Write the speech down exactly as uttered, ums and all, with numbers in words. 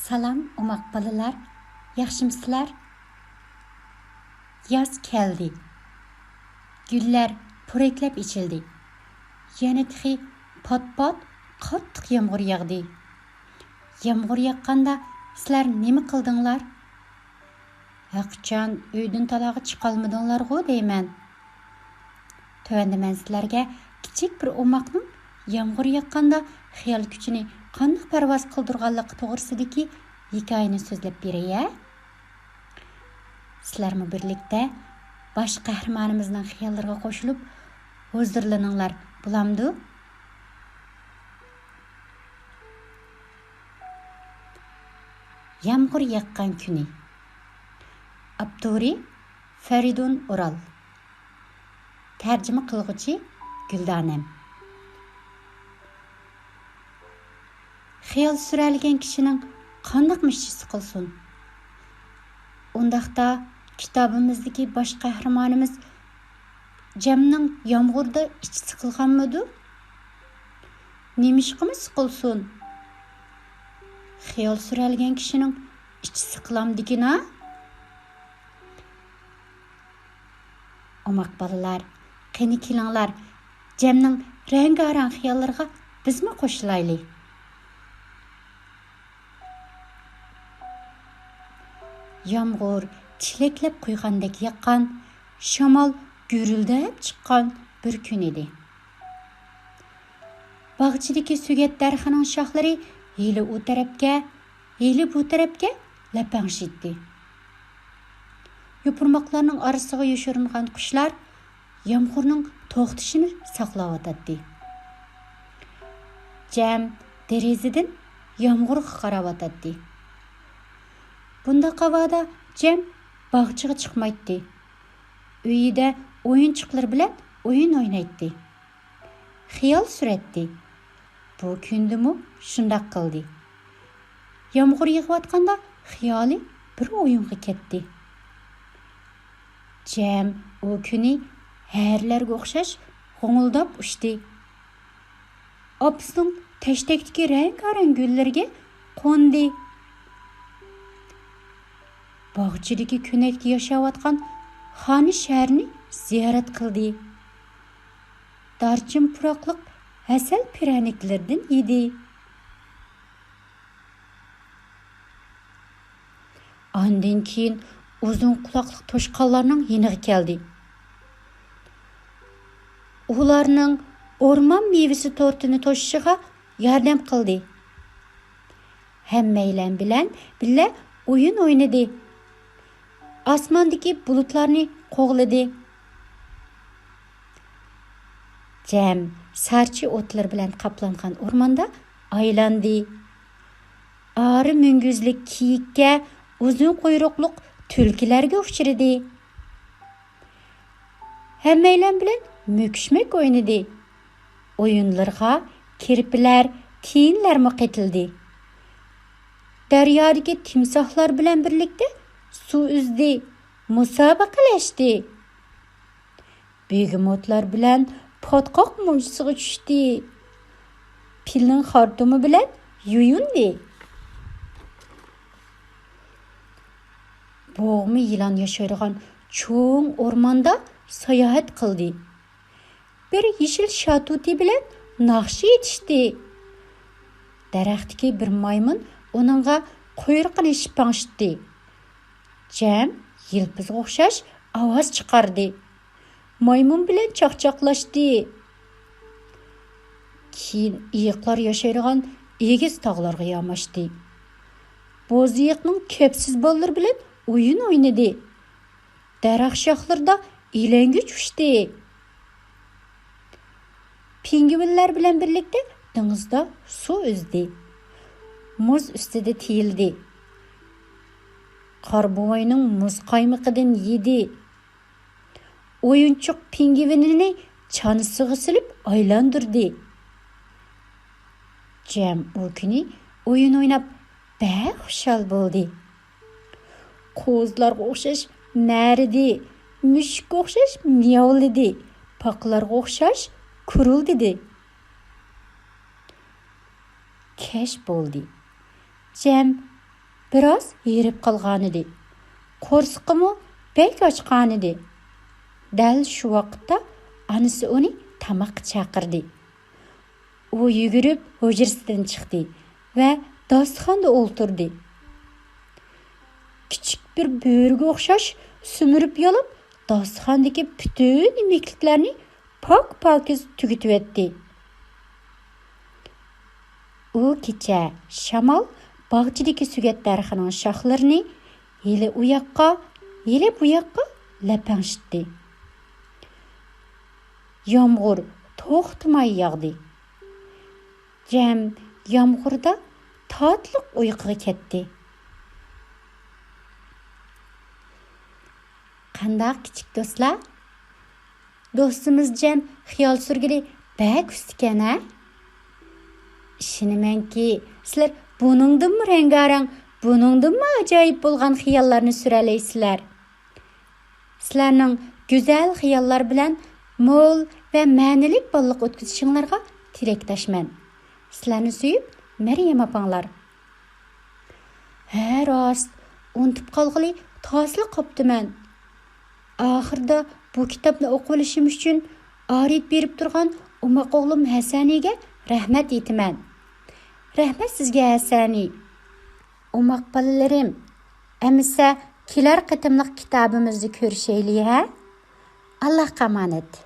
سالام، ئوماق بالىلار، ياخشىمۇسىلەر؟ ياز كەلدى. گۈللەر پورەكلەپ ئېچىلدى. يەنە تېخى پات-پات قاتتىق يامغۇر ياغدى. يامغۇر ياغقاندا سىلەر نېمە قىلدىڭلار؟ ھەقىچان ئۆيدىن تالاغا چىقالمىدىڭلارغۇ دەيمەن. تۆۋەندە مەن سىلەرگە كىچىك بىر ئوماقنىڭ يامغۇر ياغقاندا خىيال كۈچىنى قانداق پەرۋاز قىلدۇرغانلىقى توغرىسىدىكى ھېكايىنى سۆزلەپ بېرەي ھە. سىلەرمۇ بىرلىكتە باش قەھرىمانىمىزنىڭ خىياللىرىغا قوشۇلۇپ ھۇزۇرلىنىڭلار، بولامدۇ؟ يامغۇر ياغقان كۈنى. ئاپتورى فەرىدۇن ئورال. تەرجىمە قىلغۇچى گۈلدانەم. خىيال سۈرەلىگەن كىشىنىڭ قانداقمۇ ئىچى سىقىلسۇن؟ ئۇنداقتا كىتابىمىزدىكى باش قەھرىمانىمىز جەمنىڭ يامغۇردا ئىچى سىقىلغانمىدۇ؟ نېمىشقىمۇ سىقىلسۇن؟ خىيال سۈرەلىگەن كىشىنىڭ ئىچى سىقىلامدىكىنا؟ ئوماق بالىلار، قېنى كېلىڭلار، جەمنىڭ رەڭگارەڭ خىياللىرىغا بىزمۇ قوشۇلايلى. يامغۇر چېلەكلەپ قۇيغاندەك ياغقان، شامال گۈرۈلدەپ چىققان بىر كۈن ئىدى. باغچىدىكى سۆگەت دەرىخىنىڭ شاخلىرى ھېلى ئۇ تەرەپكە، ھېلى بۇ تەرەپكە لەپەڭشىيتتى. يوپۇرماقلارنىڭ ئارىسىغا يوشۇرۇنغان قۇشلار يامغۇرنىڭ توختىشىنى ساقلاۋاتاتتى. جەم دېرىزىدىن يامغۇرغا قاراۋاتاتتى. بۇنداق ھاۋادا جەم باغچىغا چىقمايتتى. ئۆيىدە ئويۇنچۇقلىرى بىلەن ئويۇن ئوينايتتى. خىيال سۈرەتتى. بۇ كۈندىمۇ شۇنداق قىلدى. يامغۇر يېغىۋاتقاندا خىيالى بىر ئويۇنغا كەتتى. جەم ئۇ كۈنى ھەرىلەرگە ئوخشاش غوڭۇلداپ ئۇچتى. ئاپىسىنىڭ تەشتەكتىكى رەڭگارەڭ گۈللىرىگە قوندى. باغچىدىكى كۆنەكتە ياشاۋاتقان خانى شەھەرنى زىيارەت قىلدى. دارچىن پۇراقلىق ھەسەل پىرەنىكلىرىدىن يېدى. ئاندىن كېيىن ئۇزۇن قۇلاقلىق توشقانلارنىڭ يېنىغا كەلدى. ئۇلارنىڭ ئورمان مېۋىسى تورتىنى توشۇشىغا ياردەم قىلدى. ھەممەيلەن بىلەن بىللە ئويۇن ئوينىدى. ئاسماندىكى بۇلۇتلارنى قوغلىدى. جەم سارچە ئوتلىرى بىلەن قاپلانغان ئورماندا ئايلاندى. ئارا مۈڭگۈزلۈك كېيىككە، ئۇزۇن قۇيرۇقلۇق تۈلكىلەرگە ئۇچرىدى. ھەممەيلەن بىلەن مۆكۈشمەك ئوينىدى. ئويۇنلىرىغا كىرپىلەر، تىيىنلەرمۇ قېتىلدى. دەريادىكى تىمساھلار بىلەن بىرلىكتە سۇ ئۈزدى، مۇسابىقىلەشتى. بېگېموتلار بىلەن پاتقاق مۇنچىسىغا چۈشتى. پىلنىڭ خارتۇمى بىلەن يۇيۇندى. بوغما يىلان ياشايدىغان چوڭ ئورماندا ساياھەت قىلدى. بىر يېشىل شاتۇتى بىلەن ناخشا ئېيتىشتى. دەرەختىكى بىر مايمۇن ئۇنىڭغا قۇيرۇقىنى شىپاڭشىتتى. جەم يىلپىزغا ئوخشاش ئاۋاز چىقاردى. مايمۇن بىلەن چاقچاقلاشتى. كېيىن ئېيىقلار ياشايدىغان ئېگىز تاغلارغا ياماشتى. بوز ئېيىقنىڭ كەپسىز بالىلىرى بىلەن ئويۇن ئوينىدى. دەرەخ شاخلىرىدا ئىلەڭگۈچ ئۇچتى. پىڭگۋىنلار بىلەن بىرلىكتە دېڭىزدا سۇ ئۈزدى. مۇز ئۈستىدە تىيىلدى. قارا بوۋاينىڭ مۇز قايمىقىدىن يېدى. ئويۇنچۇق پىڭگۋىنىنى چانىسىغا سېلىپ ئايلاندۇردى. جەم ئۇ كۈنى ئويۇن ئويناپ بەك خۇشال بولدى. قوزىلارغا ئوخشاش نەرىدى، مۈشۈككە ئوخشاش مىياۋلىدى، پاقىلارغا ئوخشاش كۇرۇلدىدى. كەچ بولدى. جەم بىراز ھېرىپ قالغانىدى. قورسىقىمۇ بەك ئاچقانىدى. دەل شۇ ۋاقىتتا ئانىسى ئۇنى تاماققا چاقىردى. ئۇ يۈگۈرۈپ ھۇجرىسىدىن چىقتى ۋە داستىخاندا ئولتۇردى. كىچىك بىر بۆرىگە ئوخشاش سۈمۈرۈپ يالاپ، داستىخاندىكى پۈتۈن يېمەكلىكلەرنى پاك-پاكىز تۈگىتىۋەتتى. ئۇ كېچە شامال باغچىدىكى سۆگەت دەرىخىنىڭ شاخلىرىنى ھېلى ئۇ ياققا، ھېلى بۇ ياققا لەپەڭشىتتى. يامغۇر توختىماي ياغدى. جەم يامغۇردا تاتلىق ئۇيقۇغا كەتتى. قانداق كىچىك دوستلار؟ دوستىمىز جەم خىيال سۈرگىلى بەك ئۇستىكەن ھە؟ ئىشىنىمەنكى، سىلەر بۇنىڭدىنمۇ رەڭگارەڭ، بۇنىڭدىنمۇ ئاجايىپ بولغان خىياللارنى سۈرەلەيسىلەر. سىلەرنىڭ گۈزەل خىياللار بىلەن مول ۋە مەنىلىك بالىلىق ئۆتكۈزۈشۈڭلارغا تىلەكداشمەن. سىلەرنى سۆيۈپ، مەريەم ئاپاڭلار. ھە راست، ئۇنتۇپ قالغىلى تاسلا قاپتىمەن. ئاخىرىدا بۇ كىتابنى ئوقۇۋېلىشىم ئۈچۈن ئارىيەت بېرىپ تۇرغان ئوماق ئوغلۇم ھەسەنىگە رەھمەت ئېيتىمەن. رەھمەت سىزگە ھەسەنى. ئوماق بالىلىرىم، ئەمىسە كېلەر قېتىملىق كىتابىمىزدا كۆرۈشەيلى ھە؟ ئاللاھقا ئامانەت.